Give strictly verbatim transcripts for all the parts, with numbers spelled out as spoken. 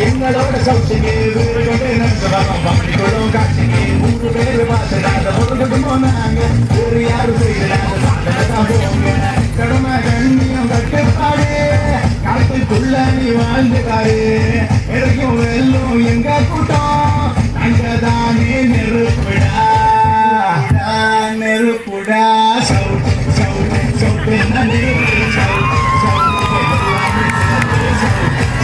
எங்களோட சவுத்துக்கு, வீடு கொண்டு நம்ம பண்ணிக்கொள்ளும் காட்டுக்கு, மூணு பேர் பார்த்துடாத ஒரு குடும்பம் நாங்க. ஒரு யாரும் செய்யலாத சாதனை தான் போங்க. கடமை கண்ணியம் கட்டுப்பாடு, காட்டுக்குள்ள நீ வாழ்ந்து பாரு. இறக்கும் வெல்லும் எங்க கூட்டம், நாங்க தானே நெருப்புடா. நெருப்புடா. சவுட், சவுட், சவுட் என்ன நெருப்பு? சவுட், சவுட், சவுட்,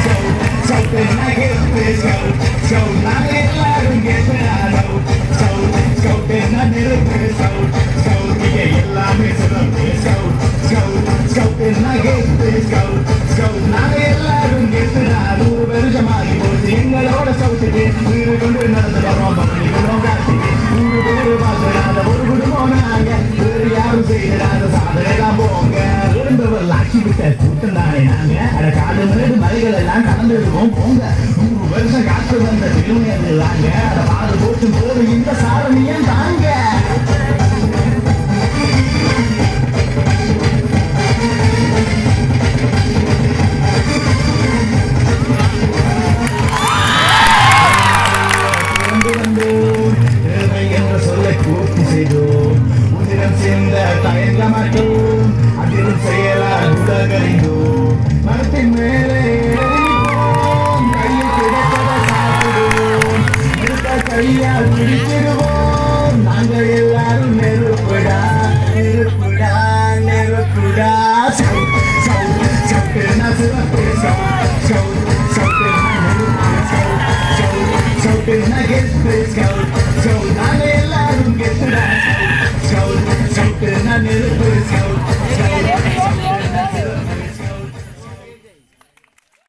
சவுட், சவுட் என்ன கெத்து? சவுட், சவுட், நாங்க எல்லாரும் கெத்துடா. சவுட், சவுட், சவுட் என்ன நெருப்பு? சவுட், சவுட், இங்க எல்லாமே சிறப்பு. சவுட், சவுட், சவுட் என்ன கெத்து? சவுட், சவுட், நாங்க எல்லாரும் கெத்துடா. நூறு வருஷம் ஆகி போச்சு எங்களோட சவுத்துக்கு. வீடு கொண்டு நடந்து வரோம், பக்கி குளம் காட்டுக்கு. நூறு பேர் பார்த்துடாத ஒரு குடும்பம் நாங்க. வேறு யாரும் செய்திடாத சாதனை தான் போங்க. இருந்தவர் லாக்கி விட்ட கூட்டம் தானே நாங்க. அட காடு மேடு மலைகள் எல்லாம் கடந்து விடுவோம் போங்க. நூறு வருஷம் காத்து வந்த பெருமையது தாங்க. அட பாடு போட்டு போது இந்த சாரணியும் தாங்க. பிறந்து வந்தோம், தேவை என்ற சொல்லை பூர்த்தி செய்தோம். உன்னிடம் சேர்ந்த தயங்க மாட்டோம், அதிலும் செயலால் உலகறிந்தோம். மரத்தின் மேலே ஏறி நிற்போம், கையில் கிடைப்பதை சாப்பிடுவோம், நெருப்பை கையால் பிடித்திடுவோம். நாங்கள் எல்லாரும் நெருப்புடா, நெருப்புடா, நெருப்புடா. சவுட், சவுட், சவுட்டுனா சிவப்பு, சவுட், சவுட், சவுட்டுனா நெருப்பு, சவுட், சவுட், சவுட்டுனா கெத்து, சவுட், சவுட், நாங்க எல்லாரும் கெத்துடா. சவுட், சவுட், சவுட்டுனா நெருப்பு.